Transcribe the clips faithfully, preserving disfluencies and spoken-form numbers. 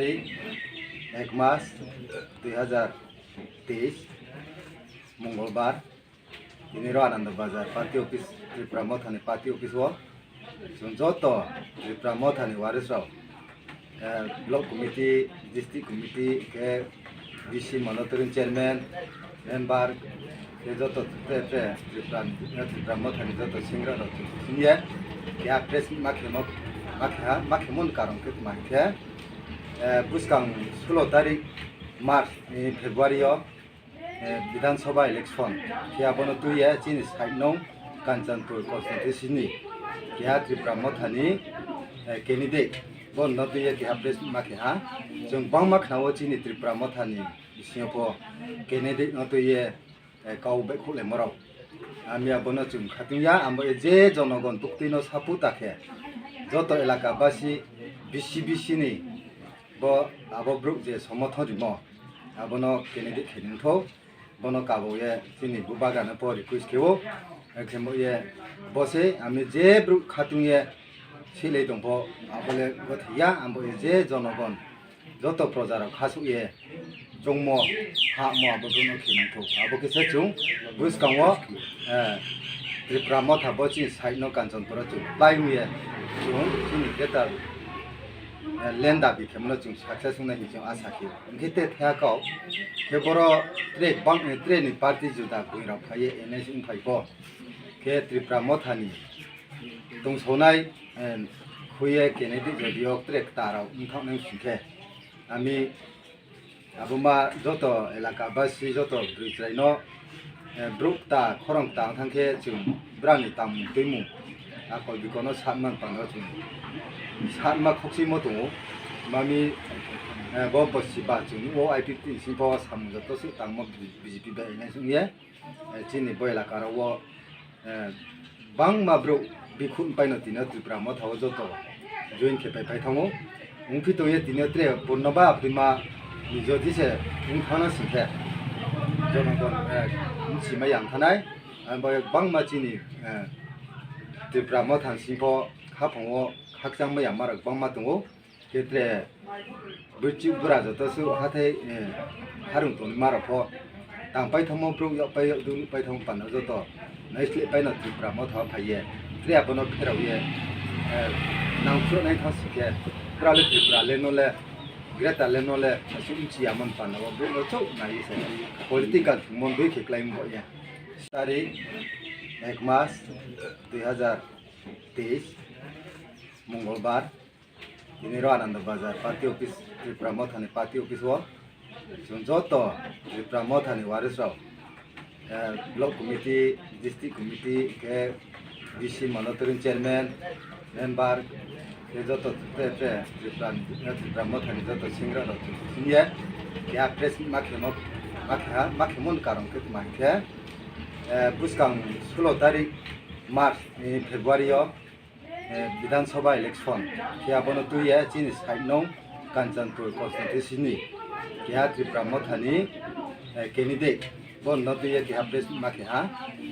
Ek March dui hazar teis, Mongolbar, tini ro Ananda Bazar party office, Tripura Mothani party office o chwng joto Tripura Mothani warisrok, eh, block committee, district committee, khe D C monitoring chairman, member, khe joto te, te Tripura, Tripura Mothani joto singra rok chwng siniya. Khe a press ma khemo, ma khe ha, ma khemo ni karon khe tma khe, eh, bwskang sulo tarik March ni February o, eh, Bidhan Sabha election khe abono twiya chini side nong Kanchanpur constituency ni keha Tripura Mothani, eh, candidate bono twiya keha press ma khe ha. Chwng bangma khna o chini Tripura Mothani bisingo pho candidate no twiye, eh, kau bai khulai morok. Ami abono chwng khatungya, amo je jonogon buktwino sapu ta khe joto elaka basi B C B C ni bo abo bruk je somothon rimo, abono candidate khe nungtho, bono kabo ye chini bubagrano po request khe o, khe mo ye bo se ami je bruk khatung ye silei tongpho, abole gothiya, amo ye je jonogon joto projarok khasuk ye chongmo, hamo abo bono khe nangthok. Abo khe se chwng bwskango, eh, Tripura Motha bo chini side no Kanchanpura chwng plai wngye chwng chini greater, eh, land dabi khemano chwng success wngnai hinwi chwng asa khe. Hwnkhe te thea kok khe boro tre bang, tre ni party juda buingrok phaiye N S wngphai bo khe Tripura Mothani tongsawnai, eh, khuye candidate jodi yok tre kwtarok wngthoknai singkhe ami abo ma joto elaka basi joto bwrwi chwraino, eh, bruk ta khorang ta wngthang khe chwng brani tangmung twimung akol bikono satman pano chwng satma khokchimo tongo. Mami, eh, bo bosi ba chwng o I P T singkho samung joto se tangma B J P bai nai wngya. Eh, chini bo elaka ro o, eh, bangma bro bikhun paino tino Tripura Motha o joto join khe pai pai thango. Wngphi tongye tino tre Purnaba Abdima ni jodi se wng thana singkhe jonogon, eh, wngsi ma yang thanai. Ang bo bangma chini, eh, Tripura Motha singkho khapang o khakchang ma yang marok bangma tongo. Khe tre bwchwk bwra joto se hathai, eh, harung tongwi marok pho tang paithangmo bwrwk yok pai yok duk nuk paithangmo pano joto naisleh paino Tripura Motha o phaiye tre abono pherauye, eh, nangphru naithang sikhe pura le Tripura le no le greater le no le aswk wngchiya man pano o bwrwk no chuk naiwi se political thwngmo dui khe klai wngbo ya. Tarik ek March dui hazar teis, Mongolbar. Tini ro Ananda Bazar party office, Tripura Mothani party office o chwng joto Tripura Mothani warisrok, eh, block committee, district committee, khe D C monitoring chairman, member, khe joto te, te Tripura, eh, Tripura Mothani joto singra rok chwng siniya. Khe a press ma khemo, ma khe ha, ma khemo ni karon khe tma khe, eh, bwskang sulo tarik March ni February o, eh, Bidhan Sabha election khe abono twiya chini side nong Kanchanpur constituency ni keha Tripura Mothani, eh, candidate bono twiya keha press ma khe ha.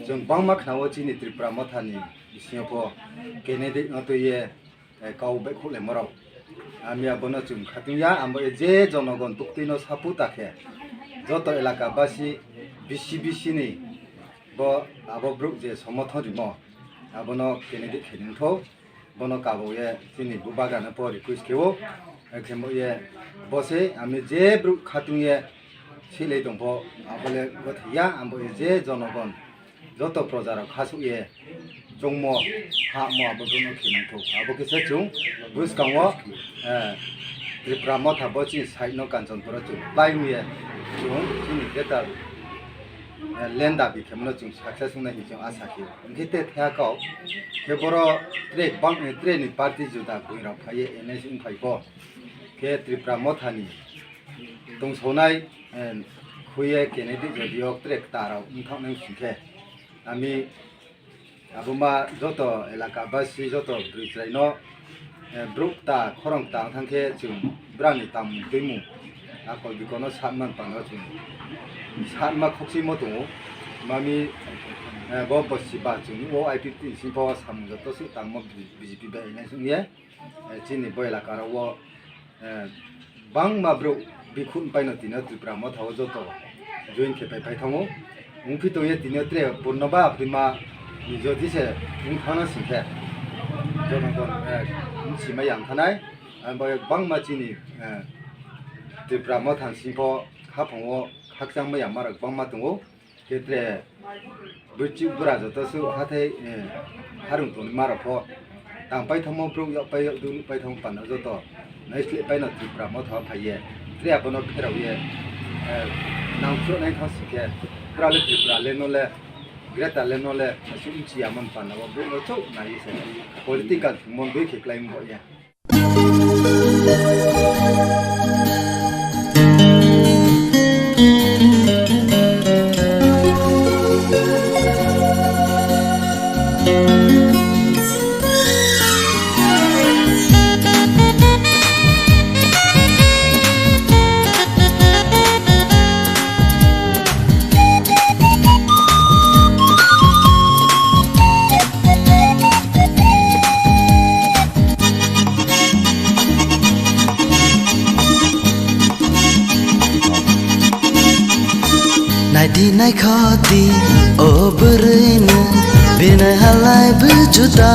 Chwng bangma khna o chini Tripura Mothani bisingo pho candidate no twiye, eh, kau bai khulai morok. Ami abono chwng khatungya, amo je jonogon buktwino sapu ta khe joto elaka basi B C B C ni bo abo bruk je somothon rimo, abono candidate khe nungtho, bono kabo ye chini bubagrano po request khe o, khe mo ye bo se ami je bruk khatung ye silei tongpho, abole gothiya, amo ye je jonogon joto projarok khasuk ye chongmo, hamo abo bono khe nangthok. Abo khe se chwng bwskango, eh, Tripura Motha bo chini side no Kanchanpura chwng plai wngye chwng chini greater, eh, land dabi khemano chwng success wngnai hinwi chwng asa khe. Hwnkhe te thea kok khe boro tre bang, eh, tre ni party juda buingrok phaiye N S wngphai bo khe Tripura Mothani tongsawnai, eh, khuye candidate jodi yok tre kwtarok wngthoknai singkhe ami abo ma joto elaka basi joto bwrwi chwraino, eh, bruk ta khorang ta wngthang khe chwng brani tangmung twimung akol bikono satman pano chwng satma khokchimo tongo. Mami, eh, bo bosi ba chwng o I P T singkho samung joto se tangma B J P bai nai wngya. Eh, chini bo elaka ro o, eh, Bangma brouh bikhun paino tino Tripura Motha o joto join khe pai pai thango. Wngphi tongye tino tre Purnaba Prima ni jodi se wng thangna singkhe jono kon, eh, wng sima yang thanai. Ang bo bangma chini, eh, Tripura Motha ni singkho haphango khakchangma yangma rok bangma tongo. Khe tre bwchik bura joto su hathai, eh, harung tongwi marok pho tang paithangmo brouh yok pai yok duk nuk paithangmo panda joto naisleh paino Tripura Motha o phaiye tre abono pherao ye, eh, nangphru nai thang singkhe pura le Tripura le no le greater le no le aswk wngchi ya man panda o brouh no chouh nai se political thwngmo dui khe klai wng bo ya. Naidi naikhodi o bwrwino, bini halai bw juda.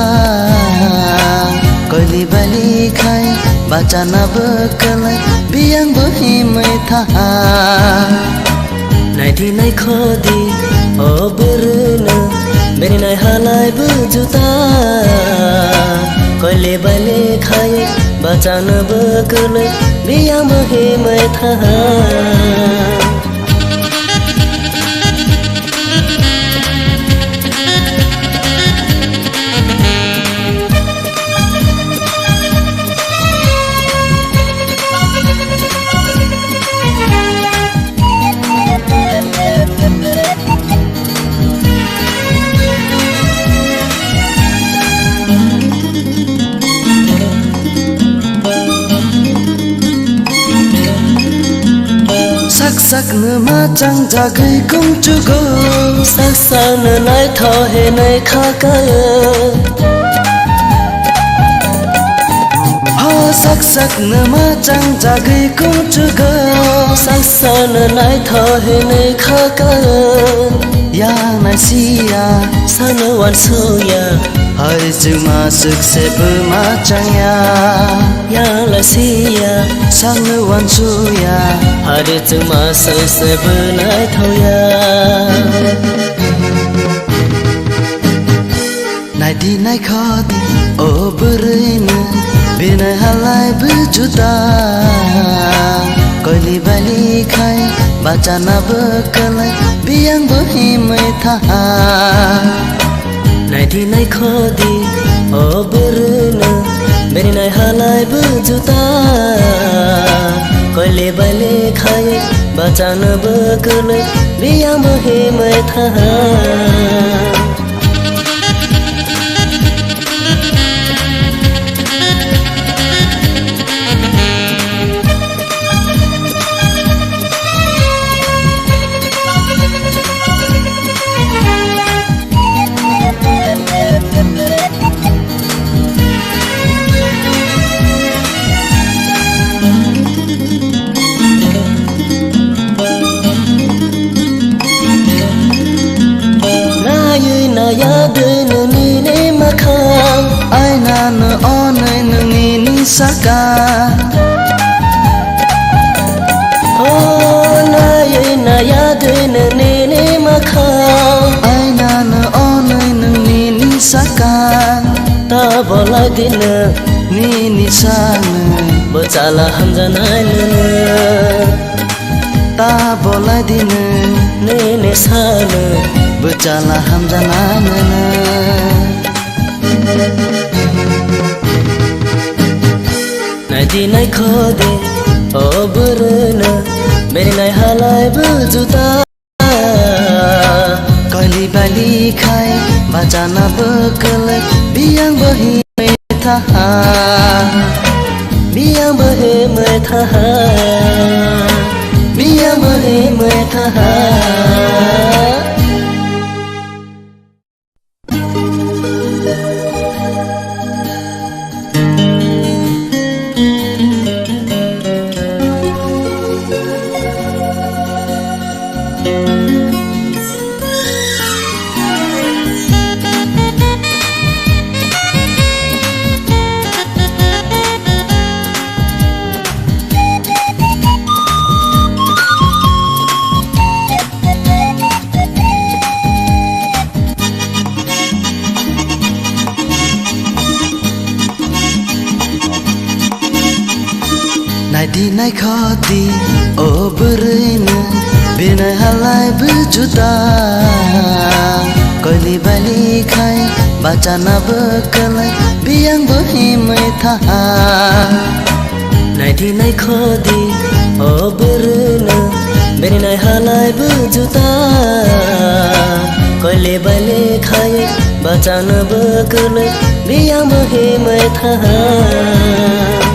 Koili baili khai bachana bw kwlai, biyang bw himwi thaha. Naidi naikhodi o bwrwino, bini nai halai bw juda. Koili baili khai bachana bw kwlai, biyang bw himwi thaha. Sak sak numa changjagwi kungchugo. Sak sak no naitho hinwi khakayo. Ho sak sak numa changjagwi kungchugo. Sak sak no naitho hinwi khakayo. Yang naisiya, sakno uansuya, hari chwngma swk se bwma changya. Yang laisiya, sakno uansuya, hari chwngma swk se bwnai thauya. Naidi naikhodi o bwrwino, bini halai bw juda. Koili baili khai bachana bw kwlai, biyang bw himwi thaha. Naidi naikhodi o bwrwino, bini nai halai bw juda. Koili baili khai bachana bw kwlai, biyang bw himwi thaha. Naiwi naya dwi nini makhang. Aina no onwi nini saka. O naiwi naya dwi nini makhang. Aina no onwi nini saka. Ta bolai dino nini sano. Bwchala hamjanai nono. Ta bolai dino nini sano. Bwchala hamjanai nono. Naidi naikhodi o bwrwino, bini nai halai bw juda. Koili baili khai bachana bw kwlai, biyang bw himwi thaha. Biyang bw himwi thaha. Biyang bw himwi thaha. Naikho di, o bwrwino, birnai halai bw juda. Koili baili khai, bachana bw kwlai, biyang bw himwi thaha. Naidi naikho di, o bwrwino, birnai halai bw juda. Koili baili khai, bachana bw kwlai, biyang bw himwi thaha.